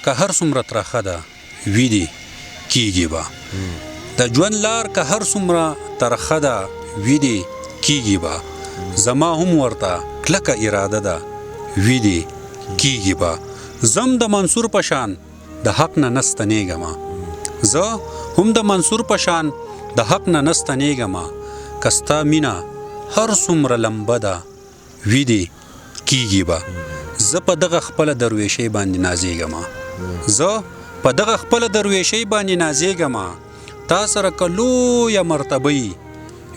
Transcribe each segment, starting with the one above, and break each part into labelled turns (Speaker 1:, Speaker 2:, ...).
Speaker 1: که هر څومره ترخه ده وي دې کیږي به. د ژوند لار که هر څومره ترخه ده وي دې کیږي به، زما هم ورته کلکه اراده ده وي دې کیږي به. زم د منصور په شان د حق نه نه ستنېږم، زه هم د منصور په شان د حق نه نه ستنېږم، که ستا مینه هر څومره لمبه ده وي دې کیږي به. زه په دغه خپله درویشۍ باندې نازېږم، زه په دغه خپله درویشۍ باندې نازېږم، تا سره که لویه مرتبه یي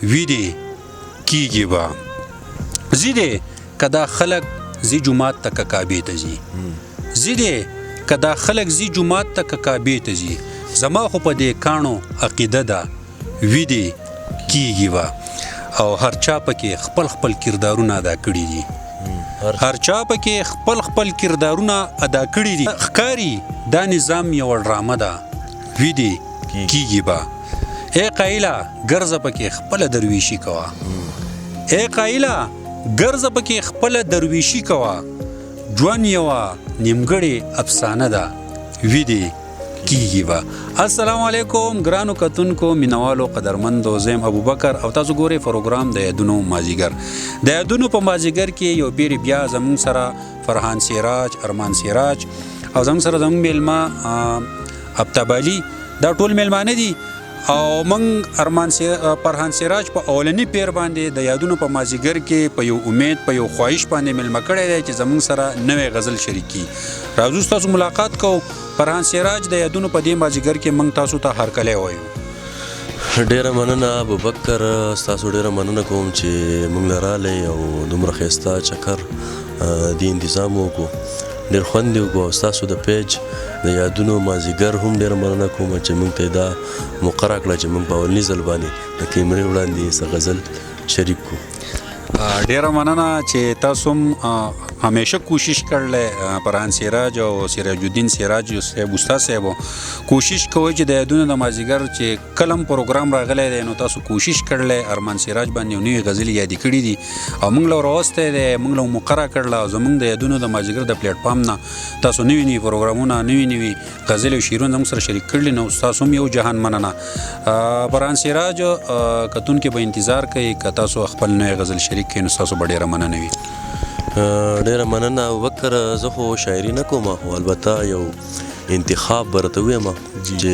Speaker 1: وي دې کیږي به. ځي دې که دا خلک ځي جومات ته که کعبې ته ځي، ځي دې که دا خلک ځي جومات ته که کعبې ته ځي، زما خو په دې کاڼو عقیده ده وي دې کیږي به. او هر چا پکې خپل خپل کردارونه ادا کړي دي، هر چا پکې خپل خپل کردارونه ادا کړي دي. ښکاري دا نظام یوه ډرامه ده وي دې کیږي به. ای قایله ګرځه پکې خپله درویشي کوه، ای قایله ګرځه پکې خپله درویشي کوه، ژوند یوه نیمګړې افسانه ده وي دې کیږي به. السلام علیکم ګرانو کتونکو، مینوالو، قدرمندو، زیم ابوبکر او تاسو ګورئ پروګرام د یادونو مازیګر. د یادونو په مازیګر کې یو پیری بیا زموږ سره فرحان سراج، ارمان سراج او زموږ سره زموږ میلمه افتاب علي، دا ټول میلمانه دي. او موږ ارمان فرحان سراج په اولني پیر باندې د یادونو په مازیګر کې په یو امید، په یو خواهش باندې میلمه کړی دی چې زموږ سره نوی غزل شریک کړي. راځو ستاسو ملاقات کوو. فرحان سراج د یادونو په دې مازیګر کې موږ تاسو ته هرکلی وایو.
Speaker 2: ډېره مننه ابوبکر، ستاسو ډېره مننه کوم چې موږ له راغلی او دومره ښایسته چکر دې انتظام وکړو، ډېر خوند یې وکړو. او ستاسو د پیج د یادونو مازیګر هم ډېره مننه کوم چې موږ ته یې دا موقع راکړه چې موږ په اولني ځل باندې د کیمرې وړاندې څه غزل شریک کړو.
Speaker 1: ډېره مننه چې تاسو هم همیشه کوشش کړلی، فرحان سراج او سراج الدین سراج صاحب استاد صاحب کوشش کوئ چې د یادونو د مازیګر چې کلم پروګرام راغلی دی نو تاسو کوشش کړلی ارمان سراج باندې یو نوې غزلې یادې کړې دي او موږ له راوستی دی، موږ له موقع راکړله او زموږ د یادونو د مازیګر د پلیټ فارم نه تاسو نوي نوي پروګرامونه، نوي نوي غزلې او شعرونه زموږ سره شریک کړلي، نو تاسو هم یو جهان مننه. فرحان سراج کتونکي به انتظار کوي که تاسو خپل نوی غزل شریک کړئ نو ستاسو به ډېره مننه وي.
Speaker 2: ډېره مننه ابوبکر، زه خو شاعري نه کوم، خو البته یو انتخاب به راته ووایم چې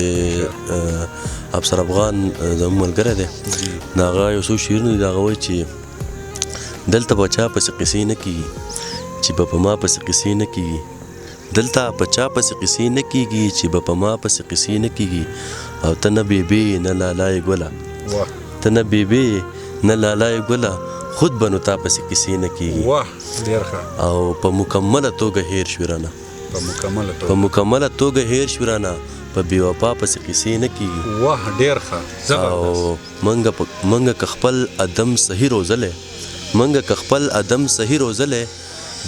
Speaker 2: افسر افغان زموږ ملګری دی، د هغه یو څو شعرونه دي. هغه وایي چې دلته به چا پسې قصې نه کېږي چې به په ما پسې قصې نه کېږي، دلته په چا پسې قصې نه کېږي چې به په ما پسې قصې نه کېږي، او ته نه بېبې نه لالا یې ګله، ته نه بېبې نه لالا یې ګله، خود به نو تا پسې قصې نه کېږي.
Speaker 1: واه ډېر ښه.
Speaker 2: او په مکمله توګه هېر شوې رانه،
Speaker 1: په مکمله توګه،
Speaker 2: په مکمله توګه هېر شوې رانه، په بې وفا پسې قصې نه کېږي.
Speaker 1: واه ډېر ښه، زبردست.
Speaker 2: او منګه که خپل ادم صحیح روزلی، منګه که خپل ادم صحیح روزلی،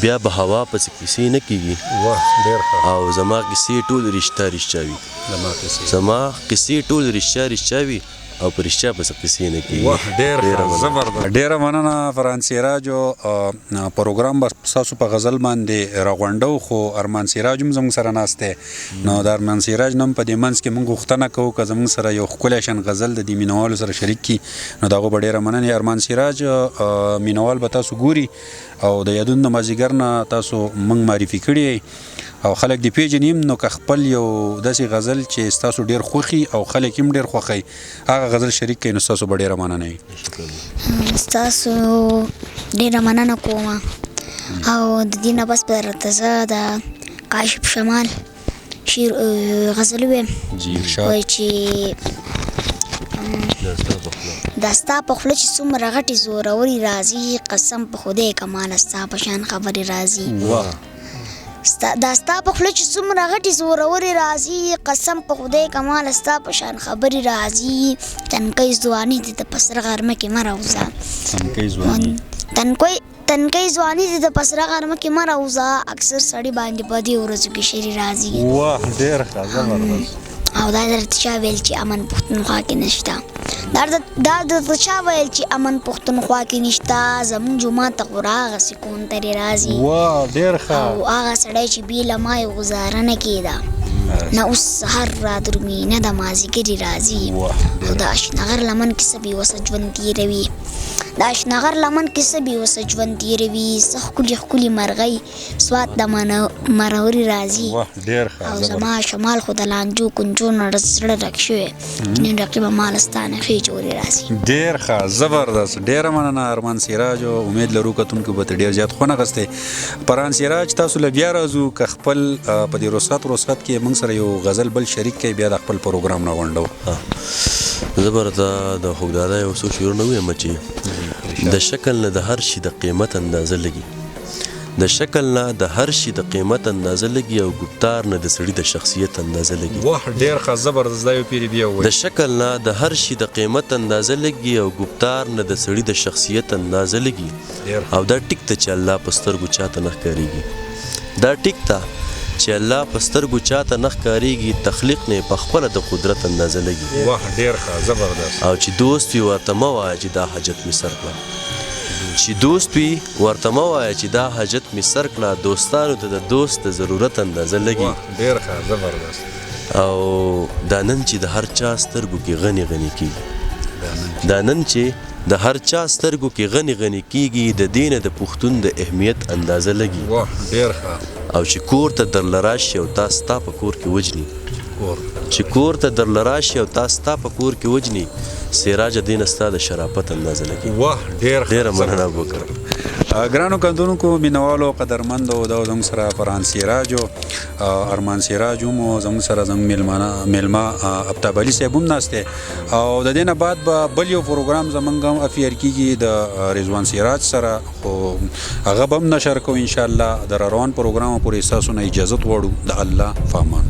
Speaker 2: بیا به هوا پسې قصې نه کېږي.
Speaker 1: واه ډېر ښه.
Speaker 2: او زما قصې ټول رښتیا رښتیا وي،
Speaker 1: زما قصې،
Speaker 2: زما قصې ټول رښتیا رښتیا وي او په رښتیا پسې قصې نه کېږي.
Speaker 1: واه ډېر ښه، زبردست. ډېره مننه فرحان سراج. پروګرام به ستاسو په غزل باندې راغونډو، خو ارمان سراج هم زموږ سره ناست دی، نو د ارمان سراج نوم په دې منځ کې موږ غوښتنه کوو که زموږ سره یو ښکلی شان غزل د دې مینوالو سره شریک کړي، نو د هغو به ډېره مننه. ارمان سراج مینوال به تاسو ګوري او د یادونو د مازیګر نه تاسو موږ معرفي کړي یئ او خلک دې پېژني هم، نو که خپل یو داسې غزل چې ستاسو ډېر خوښي او خلک هم ډېر خوښوي هغه غزل شریک کړئ نو ستاسو به ډېره مننه وي.
Speaker 3: ستاسو ډېره مننه کوم. او د دې نه پس به راته زه د کاشف شمال شعر غزل ووایم. وایي چې دا ستا په خوله چې څومره غټې زورورې راځي، قسم په خدای که ماله ستا په شان خبرې راځي. دا ستا په خوله چې څومره غټې زورورې راځي، قسم په خدای که ماله ستا په شان خبرې راځي. تنکۍ ځواني دې د په سره غرمه کې مه راوځه،
Speaker 1: تنکۍ ځواني،
Speaker 3: تنکۍ ځواني دې د په سره غرمه کې مه راوځه، اکثر سړي باندې په دې ورځو کې شعري راځي.
Speaker 1: واه ډېر ښه، زبردست.
Speaker 3: او دا درته چا ویل چې امن پښتونخوا کې نشته، دا درته چا ویل چې امن پښتونخوا کې نشته، زموږ جومات ته خو راغسې کونترې راځي.
Speaker 1: واه ډېر ښه.
Speaker 3: او هغه سړی چې بې له ما یې ګزاره نه کېده، نه اوس سهار را درومي نه د مازیګري راځي. او د اشنغر لمن کې څه بې وسه ژوند تېروي، د اشنغر لمن کې څه بې وسه ژوند تېروي، څه ښکلي ښکلي مرغۍ سوات د مروري راځي. او زما شمال خو د لانجو کنجو نه زړه ډک شوی، نن رقیبه ما له ستا نه ښې جوړې راځي.
Speaker 1: ډېر ښه، زبردست، ډېره مننه ارمان سراج. امید لرو کتونکو به ډېر زیات خوند اخیستی. فرحان سراج تاسو له بیا راځو، که خپل په دې رخصت رخصت کې موږ سره یو غزل بل شریک کړئ، بیا د خپل پروګرام نه غونډو.
Speaker 2: زه به راته د خوږدادا یو څو شعرونه ووایم چې د شکل نه د هر شي د قیمت اندازه لګي، د شکل نه د هر شي د قیمت اندازه لګي، او ګفتار نه د سړي د شخصیت اندازه لګي.
Speaker 1: واه ډېر ښه، زبردست، دا یو پیری بیا ووایي.
Speaker 2: د شکل نه د هر شي د قیمت اندازه لګي، او ګفتار نه د سړي د شخصیت اندازه لګي. او دا ټیک ته چې الله په سترګو چاته نه ښکارېږي، دا ټیک ته چې الله په سترګو چاته نه ښکارېږي، تخلیق نه په خپله د قدرت اندازه لګي.
Speaker 1: واه ډېر ښه، زبردست.
Speaker 2: او چې دوست وي ورته مه وایه چې دا حاجت مې سر کړه، چې دوست وي ورته مه وایه چې دا حاجت مې سر کړه، دوستانو ته د دوست د ضرورت اندازه لګي.
Speaker 1: ډېر ښه، زبردست.
Speaker 2: او دا نن چې د هر چا سترګو کې غني غني کېږي، دا نن چې د هر چا سترګو کې غني غني کېږي، د دې نه د پښتون د اهمیت اندازه لګي.
Speaker 1: واه ډېر ښه.
Speaker 2: او چې کور ته درله راشي او تا ستا په کور کې وجني، چې کور ته درله راشي او تا ستا په کور کې وجني، سراجه دې نه ستا د شرافت اندازه لګي.
Speaker 1: واه ډېر ښه،
Speaker 2: ډېره مننه ابوبکر.
Speaker 1: ګرانو کتونکو، مینوالو، قدرمندو، دا زموږ سره فرحان سراج ارمان سراج هم زموږ سره زموږ میلمه افتاب علي صاحب هم ناست دی. او د دې نه بعد به بل یو پروګرام زموږ هم افیر کېږي د رضوان سراج سره، خو هغه به هم نشر کوو انشاءالله. د روان پروګرام پورې ستاسو نه اجازت غواړو. د الله فامان.